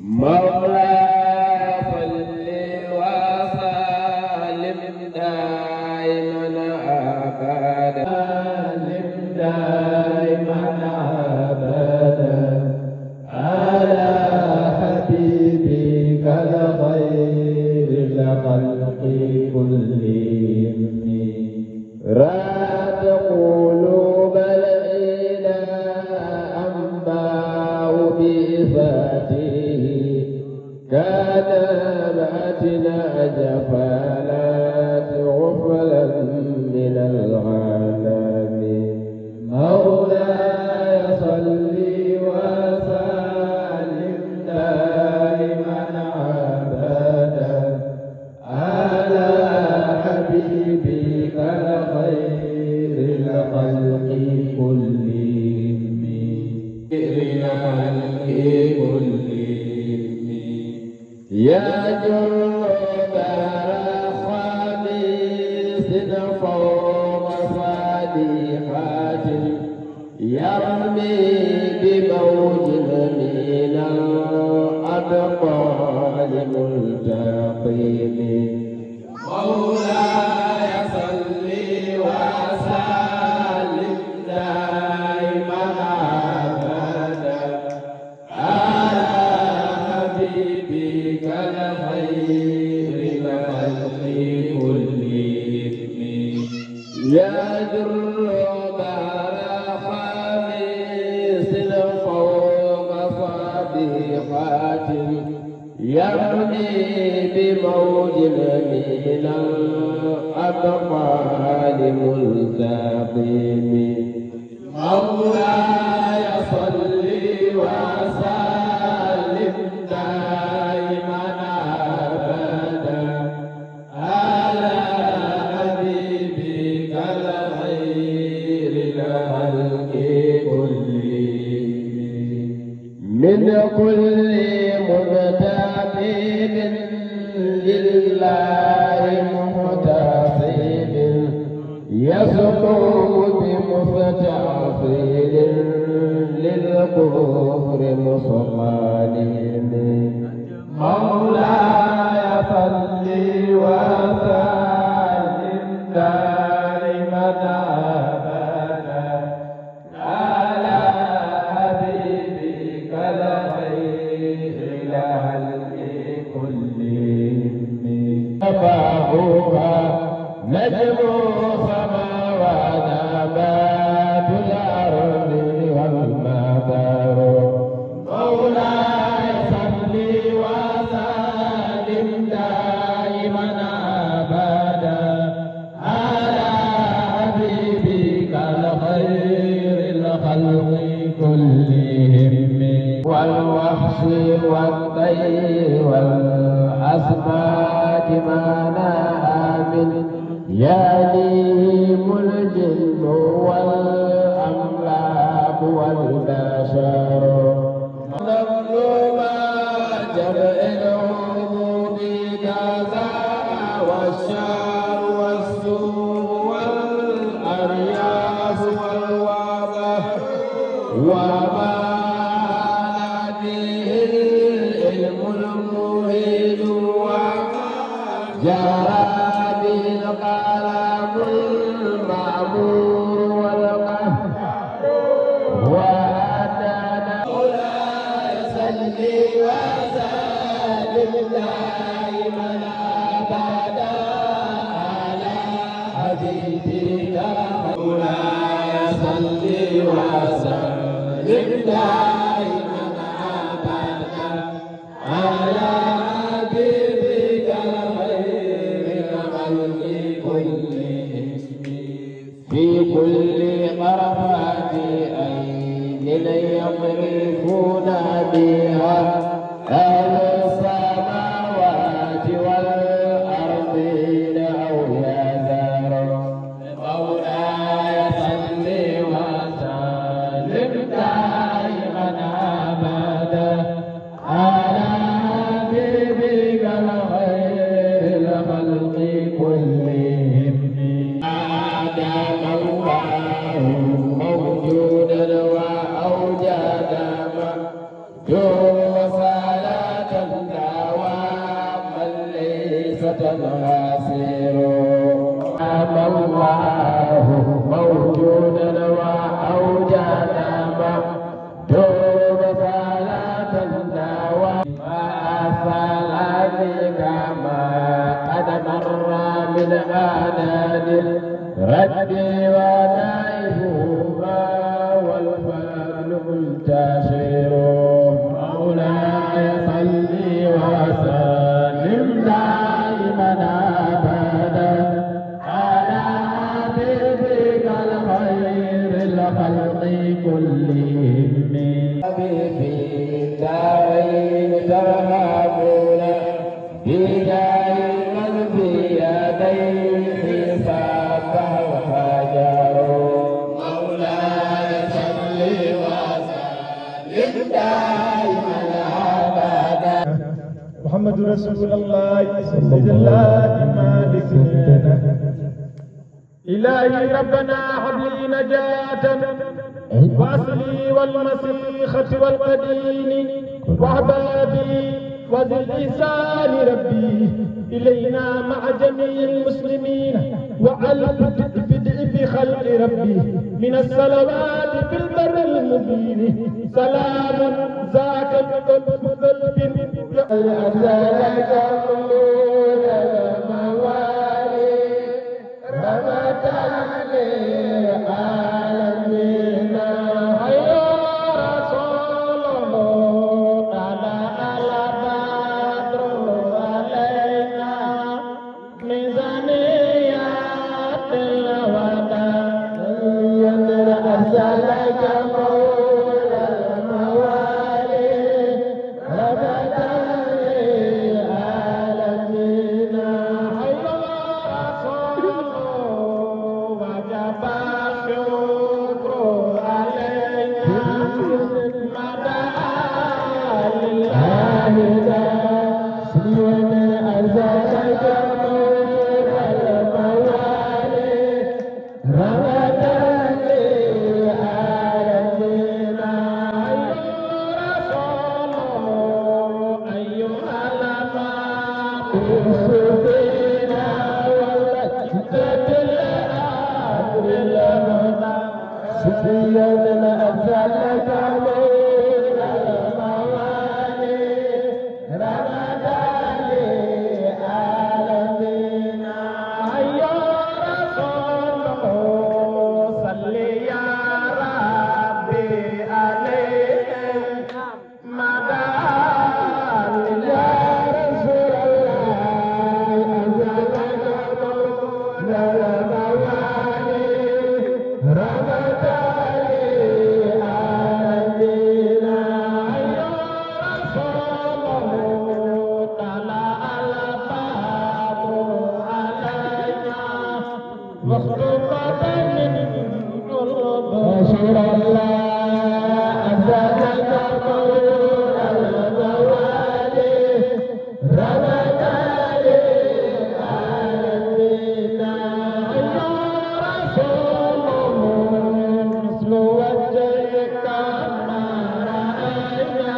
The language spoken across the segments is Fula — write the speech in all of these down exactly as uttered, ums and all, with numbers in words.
مولاي صل وسلم دائما أبدا، سلم دائما أبدا على حبيبك الخير الخلق كلهم. رات قلوب العلا أنباء بعثته، كان بعتنا جفالات غفلا من الغنم. مولاي صل وسلم دائما أبدا على حبيبك الخير الخلق كلهم، خير الخلق كلهم. يجر بحر خميس فوق صديحة، يرمي بموج من الأبطال ملتقم. مولاي صل وسلم دائما أبدا على حبيبك الخير الخلق كلهم. يجر بحر خميس فوق صديحة، يرمي بموج من الأبطال ملتقم. مولاي صل وسلم دائما أبدا على حبيبك الخير الخلق كلهم. من كل منتقم لله محتسب، يسلو بمستعصي للكفر مصطنم. مولاي صل وسلم دائما أبدا على حبيبك الخير الخلق كلهم. شفاعها نجم السماء ونبات الأرض والمطر. مولاي صل وسلم دائما أبدا على حبيبك الخير الخلق كلهم. والوحش والطير والأسماك ما نهى من ياليهم الجن والأملاك والبشر. نبل ما جمع العروض كذا والشعر والسوق والأرياس والوبر وما على فيه العلم الموحد وما جرى به القلم المأمور والقهر وأتانا. مولاي صل وسلم دائما أبدا على حبيبك. مولاي صل وسلم دائما أبدا على حبيبك الخير الخلق كلهم. في كل طرفة عين يقذفون بها أهل السماوات والأرضين أو يزارون. مولاي صل وسلم دائما أبدا على حبيبك الخير الخلق كلهم. آدم الله موجودا وأوجد موجودا. الحاصر. أما الله موجودا وأوجد ما دوب صلاة النوى. ما أصلني كما قد مر من عدد ربي ونائبهما والفضل منتشر. مولاي صل وسلم دائما أبدا على حبيبك الخير الخلق كلهم. حبيبي في الدارين ترحمنا بجاه من بيديه صبح وهجر. مولاي صل وسلم دائما أبدا. محمد رسول الله، سيد الله مالك لنا. إلهي ربنا هب لي نجاة وأصلي والمسيخة والقدين وأحبابي وذي الإحسان ربي إلينا مع جميع المسلمين وألف بدء بخلق ربي من الصلوات في البر المبين. سلام ذاك القلب قلب. أرسلك نور الموالي رحمة للعالمين. هيا رسوله طلع البدر علينا من ثنيات الوداع. أرسلك مولى الموالي رحمة للعالمين. حي رسول وجب الشكر علينا ما دعا لله داع. سيدنا أرسلك مولى الموالي رحمة للعالمين. أيها الرسول، أيها المبعوث فينا، ولك بالأمر المنى. سيدنا أرسلك مولى الموالي رحمة للعالمين. أيها رسول، صل يا ربي عليه مدى. يا رسول الله، أرسلك مولى الموالي رحمة للعالمين. أيها رسول، طلع البدر علينا مخطوفة من قلب. أشهد أن لا أزال مولى الموالي رحمة للعالمين. يا رسول، مثل وجهك ما رأينا.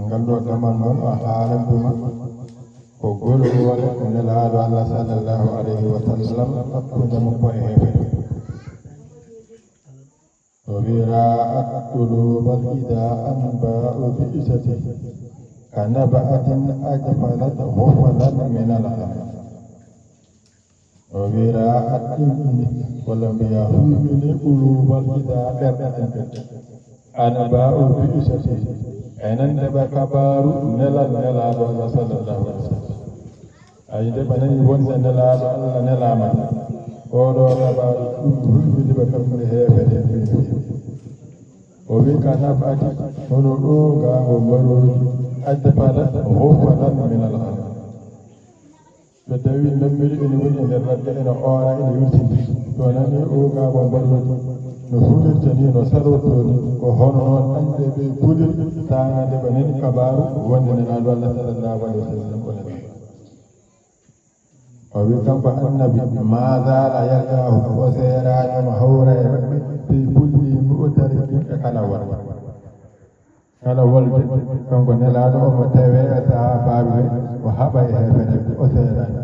Ngal ɗo damal noon o haalantuma ko gol hoore nelaaɗo Allah sallallahu alayhi wa sallam hakkunde makko e heefer. O wiira: "Aqtulu bal ida anba'u bi'sati." كنبأة أجفلت غفلا من الغمام. O wi ra'at ɗimɗini, walla mbiya hulɓini qulubal ida ɓerɗe ɗen. Ana ba o bi'isati, enen nde ɓe kabaaru nelal Nelaaɗo Allah sallallahu alaihi wasallam. Ay, nde ɓe nani wonde Nelaaɗo Allah nelaama, oɗo kabaaru ɗum hulɓini ɓe kamɓe heefere ɓe. O wi ka nab'ati, hono ɗo gaango mbarooji, ajfalat ghuflan min al-ghamam. So tawi nammiri ene woni e nder ladde, ene oora, ene yurtindi. So nani o gaango mbarooji no hulirta ni, no sarorto ni, ko hono noon ande ɓe kulir, saanga nde ɓe nani kabaaru wonde Nelaaɗo Allah sallallahu alaihi wasallam o nani. O wi kanko Annabi, ma zaala yalqaahu, o seeraani omo hawra e maɓɓe, fi kulli mu'tarikin, e kala wolde. Kala wolde, kanko Nelaaɗo omo tawe e sahaabaaɓe ɓe, o haɓa e heefereɓe, o seeraani.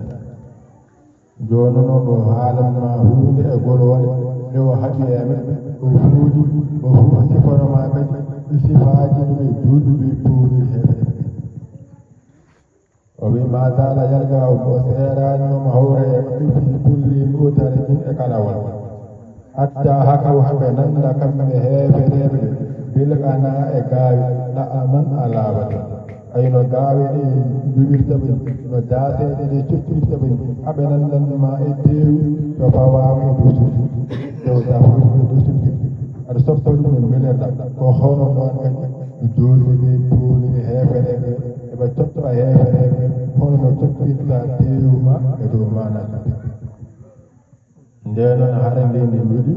Jooni noon o haalan ma huunde e goloole ɗe o haɓi e maɓɓe, o fuuli, o fu-, o sifano ma kadi e sifaaji no ɓe juulɓe ɓe puuliri heefereɓe. O wi, ma zaala yalqaahu, o seeraani omo hawra e maɓɓe fi kulli mu'tarikin, e kala wolde. Hatta hakaw, haa ɓe nanda kamɓe heefereɓe ɓe, bil qanaa, e gaawe, da'aman, a laaɓata. Ay, no gaawe ɗe njuwirta ɓe, no jaaseeɗe ɗe coccirta ɓe, haa ɓe nandan ma e teewu to fawaama e dow sirri, teewu ta fof e dow sirri. Aɗa soppa ɗum no mbelirɗa, ko hono noon kadi no juulɓe ɓe puuliri heefereɓe, eɓe coppa heefereɓe, hono no coppirta teewu ma e dow maanaaji. Ndeen noon hara ndeen ndi nduɗi,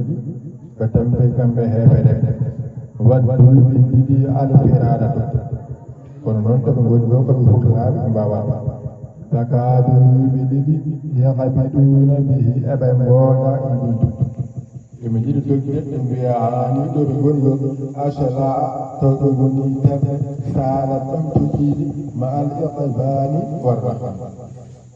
ɓe tampi kamɓe heefereɓe. Waddu ɓe njiɗi alfiraada to. Kono noon ko ɓe ngoni ɗo, ko ɓe fuklaaɓe, ɓe mbaawaa ɗum. Fakaadu ɓe ɗiɗi, yahbiduuna bihi, eɓe mbooɗa e ɗum. Ɓe njiɗi dogde, ɓe mbiya haani ɗo ɓe ngoni ɗo, ashlaa, to ɓe ngoni terde, saalat ɗam to ɗiɗi, ma al iqbaani warrahma.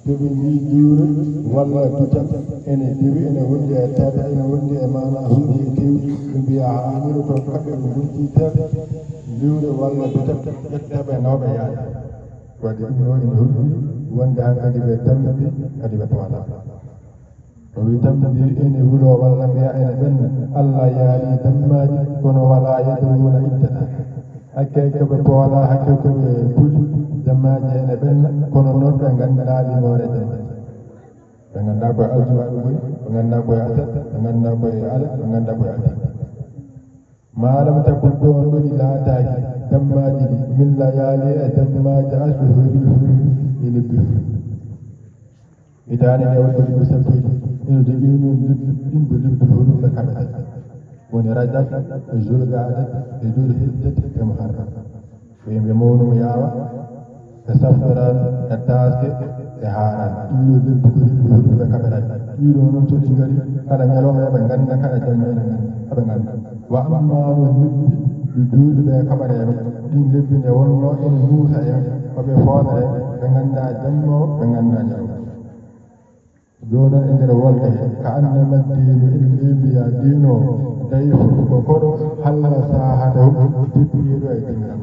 To ɓe mbii juure walla dutal ene dewi, ene wondi e terde, ene wondi e maana hundi e tew, ɓe mbiya haaniro toon kaɓe ɓe ngonti terde, juure walla dutal, ƴetta ɓe nawa ɓe yaade. Wadde ɗum ɗo ene holɗini wonde hankadi ɓe tampi, kadi ɓe poolaa. O wi tampi ndi ene wuloo walla mbiya ene ɓenna, Allah yaali dammaaji, kono walaa yadruuna iddata. Hakke ko ɓe poolaa, hakke ko ɓe puli, dammaaji ene ɓenna, kono noon ɓe nganndaa limoore dammaaji. Ɓe nganndaa ko e aljuma ɓe ngoni, ɓe nganndaa ko e aset, ɓe nganndaa ko e ale, ɓe nganndaa ko e aset. Maalam takun ɗoon ɗoni laataaki dammaaji ɗi, min layaali e dammaaji ashhuril hurum e lebbi hurum. Hitaande nde woni ko lebbi sappo e ɗiɗi, ina jogii noon lebbi ɗin ko lebbi hurum ɓe kaɓetee. Woni Rajab, e Zulqaada, e Zulhijjat, e Muharram. Ko yimɓe mawnumo yaawa, e safran, e taaske, e haaran. Ɗiɗo lebbi ko lebbi hurum ɓe kaɓerani. Ɗiɗo noon so ɗi ngari, kala ñalawma eɓe ngannda, kala jamma ene ngannda, eɓe ngannda. Wa amma no lebbi ɗi juulɓe ɓe kaɓareeno, ɗin lebbi nde wonno ene muusa en, ko ɓe foolere, ɓe ngannda jamma o, ɓe ngannda ñalawma. Jooni noon e nder wolde he, ka annama diinu, en mbiya diino, dayfun ko koɗo, halla saahatahu, jippiiɗo e dingiral.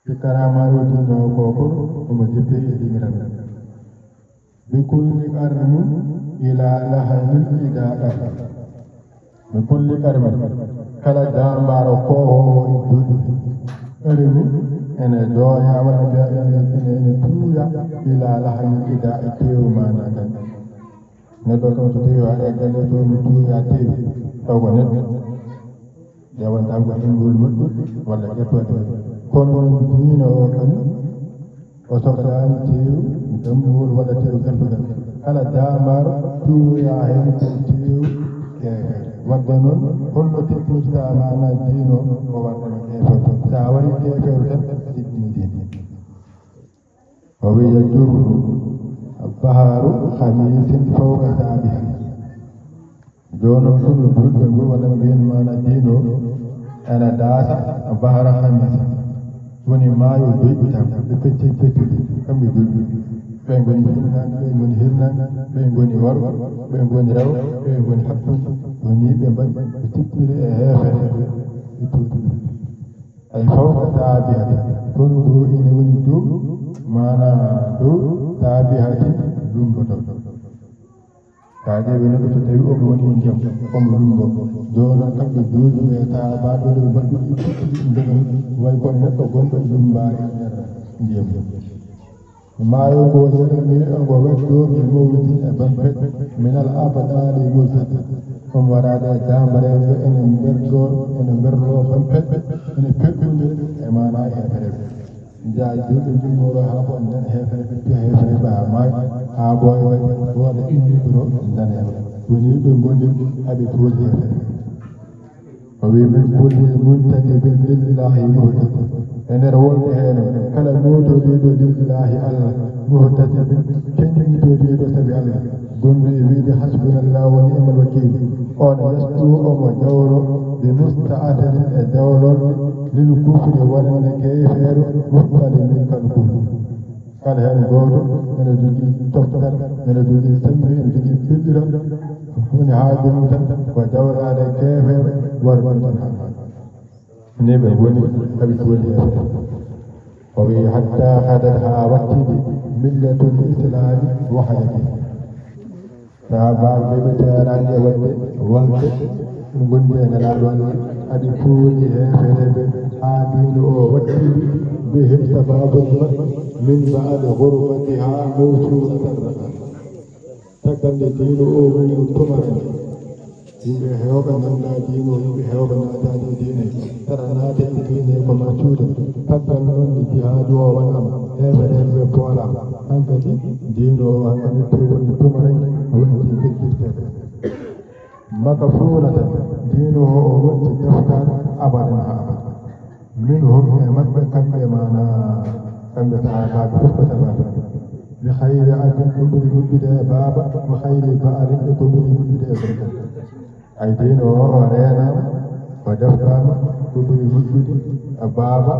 Si karaamaaro diino ko koɗo, omo jippii e dingiral. Bi kulli qarnin ila lahamin ida qarn. Bi kulli qarnin, kala jaambaaro koohoowo e juulɓe. Qarni ene jooñaa walla mbiya ene, ene, ene tuuya ila lahamin ida e teewu maanaa kan. Neɗɗo kam so tawi o ari e galle to mo tuuya teewu, taw ko neɗɗo. Ƴeewantaako ɗemngol moƴƴol walla ƴettoode moƴƴol. Kono noon diina o kam, o sohlaani teewu dammuwol walla teewu gertugal. Kala jaambaaro tuuya heen ko teewu keefeero. Wadde noon, holno teppinirta maanaa diina o, ko warde no keefeero. So a warii keefeero tan, a jippinii diina. O wi yajurru baharu khamisin fawqa sabiha. Jooni noon, kono juulɓe ngol walla mbiyen maana diino, ena daasa bahara khamisa. Woni maayo joyɓi tan, ɓe pecci peccuɗi, kamɓe juulɓe. Ɓe ngoni hirnaange, ɓe ngoni hirnaange, ɓe ngoni waro, ɓe ngoni rewo, ɓe ngoni hakkunde. Woni ɓe mbaɗi, ɓe cippiri e heefere, ɓe tuuti. Ay fawqa taabihatin, kono ɗo ene woni dow, maanaa dow taabihatin lumboto. Kaa ƴeewe neɗɗo so tawi omo woni e ndiyam, omo lumbo. Jooni noon kamɓe jooɗiiɓe e taabaaɓe ɗo mbaɗi ɗum, way kono neɗɗo gonɗo e lumbaare e nder ndiyam. Maayo ngo yere mi ngo weddo bi mawjin e bampet, minal abdali mujtadi. Omo waraade e jaambareeɓe ene mberdo, ene mberlo bampet, ene perɗude e maanaa e heefereeɓe. Njaha juuɗe njummoro haa ko nden heefereeɓe, piya heefereeɓe haa maay, haa ɓooya waɗi wooda inni bro ndanee. Woni ɓe ngondi aɓe kooli heefereeɓe. O wi min kulli muntajibin lillahi muhtadi. E nder wonde heen kala nootoɗiiɗo lillahi Allah muhtasibin, keññitoɗiiɗo sabi Allah, gonɗo e wiide hasbunallahu wa ni'mal wakil, on yastu omo jawro bi musta'athirin e jawlol lil kufri wonande keefeero muhtalimin kan kufru. Kala heen gooto ene jogii toftal, ene jogii semmbe, ene jogii peɗɗiral. Woni haaju mum tan ko jawlaade keefeero, warde tan haa ni ɓe ngoni, aɓe kooli heefereeɓe. O wi hatta hadat haa wattidi millatul islami wahayati. Sahaabaaɓe ɓe ɓe teeraani e waɗde wolde, ɓe ngondi e Nelaaɗo Allah, aɓe kooli heefereeɓe haa diine o wattidi bihim sababun min ba'di ghurbatiha mawsuulatan. Caggal nde diine o woni tumarani, yimɓe heewɓe nganndaa diine o, yimɓe heewɓe naataani e diine, tawa naata e diine ko ma cuuɗa. Caggal noon nde jihaadu o waɗaama, heefereeɓe ɓe poolaama. Hankadi diine o hankadi te woni tumarani, woni te ɓedditteede. Maka fuunata diine o, o wonti deftaade abadan haa abada. Minhum e maɓɓe kamɓe maanaa, kamɓe sahaabaaɓe fof ko sabaabu. Bi khayri abin ko ɓuri moƴƴude e baaba, wa khayri ba'alin e ko ɓuri moƴƴude e gorko. Ay diine o, o reenaama, o deftaama ko ɓuri moƴƴude e baaba,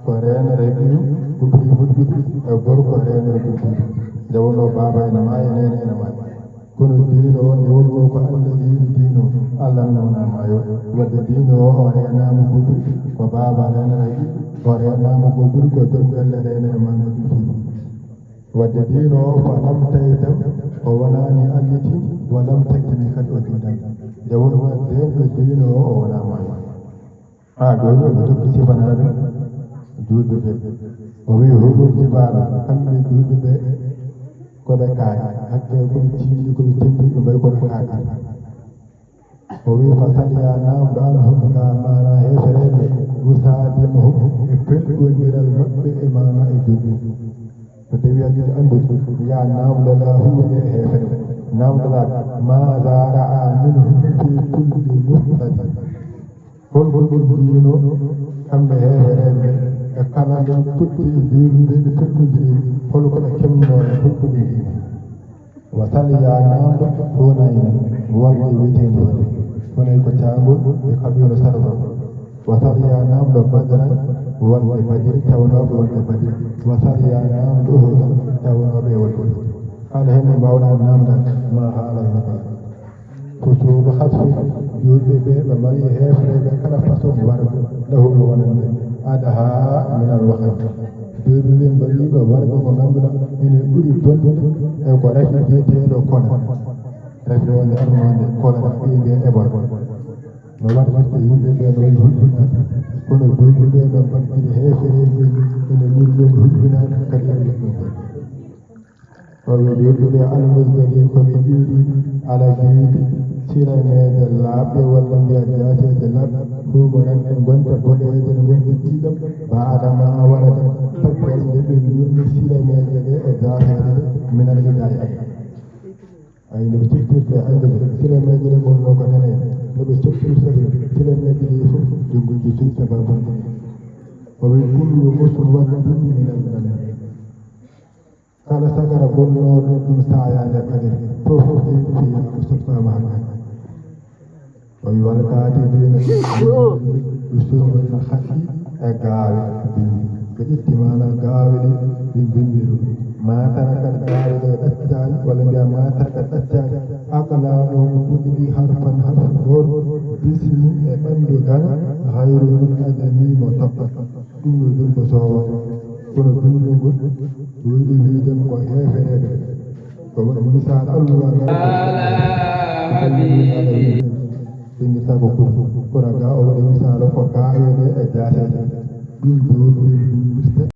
ko reenere ɓiyum, ko ɓuri moƴƴude e gorko reenere ko ɓuri. Nde wonno baaba ene maaya, neene ene maaya. Kono diine o nde wonno ko Allah yiɗi diine o, Allah noona maayo. Wadde diine o, o reenaama ko ɓuri ko baaba reenere yiɗi, o reenaama ko ɓuri ko joom galle reenere maana ɗum suudu. Wadde diine o, fa lam taytam, o wonaani alliti, wa lam taktami kadi o juudaani. Nde wonno deenɗo diine o, o wonaa maayo. Haa jooni omo jokki sifanaade juulɓe ɓe. O wiyi, humul jibaalu, kamɓe juulɓe ɓe, ko ɓe kaaƴe. Hakke ko ɓe ciwii, ko ɓe tempi, ɓe mbayi kono kaaƴe. O wiyi, fa sal ya naamɗo anhum, ka maana heefereeɓe, usaadimahum, e pelgondiral maɓɓe e maana e juulɓe. So tawii aɗa yiɗi anndude, yaa naamndoɗaa huunde e heefereeɓe. Naamndoɗaa, maaza ra'a minhum fi kulli muhtadi. Hol ko ɓe njiino, kamɓe heefereeɓe, e kala nde ɓe potti e juulɓe ɓe, ɓe pelmondiri, hol ko ɓe kemno, hol ko ɓe njiino? Wa sal yaa naamndo Hunaynan, wolde wiyeteende Hunay. Hunay ko caangol e kabiila Sarfa. Wa sal yaa naamndo Badran, wolde Badri, tawnooɓe wolde Badri. Wa sal yaa naamndo Uhudan, tawnooɓe e wolde Uhud. Kala heen ne mbaawɗaa naamndaade, ma haalal no kala. Fusuudu hasfi, juulɓe ɓe, ɓe mari heefereeɓe kala façon wargo, lahum wonande, adaha minal waham. Juulɓe ɓe mbaɗi ɓe wargo mo ngannduɗaa ene ɓuri bonde e ko rafi biyeteeɗo kola. Rafi wonde arnoonde kola, ɓe mbiya Ebola. No wartirta yimɓe ɓe no wayi hulɓinaade. Kono juulɓe ɓe no mbaɗtiri heefereeɓe ene ɓuri ɗum hulɓinaade kadi e hulɓinaade. O wi juulɓe ɓe, al mujdadi ko ɓe ƴiiɗi ala biidi silameeje laaɓɗe walla mbiya jaaseeje laaɓɗe, huumoran ɗe ngonta boɗeeje ɗe ngonta ƴiiƴam, baada ma warada, caggal nde ɓe njonni silameeje ɗe e jaaseeje ɗe minal hidaaya. Ay no ɓe ciftirta e anndude silameeje ɗe ngonno ko daneeje, no ɓe ciftirta ɗe silameeje ɗe fof ɗe ngonti cuuɗi sabaabu. O wi kullu muswaddatin minal ghami. Kala sagara bonnooɗo ɗum saayaande ɓadere, fof fof ɗe fiya ko soppaama hannde. O wi wal kaatibiina usturul haqqi e gaawe bindi. Ɓe ƴetti maana gaawe ɗe ɓe mbinndi ɗum. Ma tarakat gaawe ɗe ɗaccaani, walla mbiya ma tarakat ɗaccaani. Aqlaamuhum ɗiɗi harfan harfu gooto. Bismi e ɓanndu gaño, hayru min adami mo tappa. Ɗum no ɗum ko soowa. Kono ɗum ɗum ɗum, ɗum ɗum wiide ko heefereɓe. Ko waɗi misaal Allah ngal. Ala habibi. Ɓendirta ko ɗum. Kono ga o waɗi misaal ko gaawede e jaasede. Ɗum ɗum ɗum ɗum.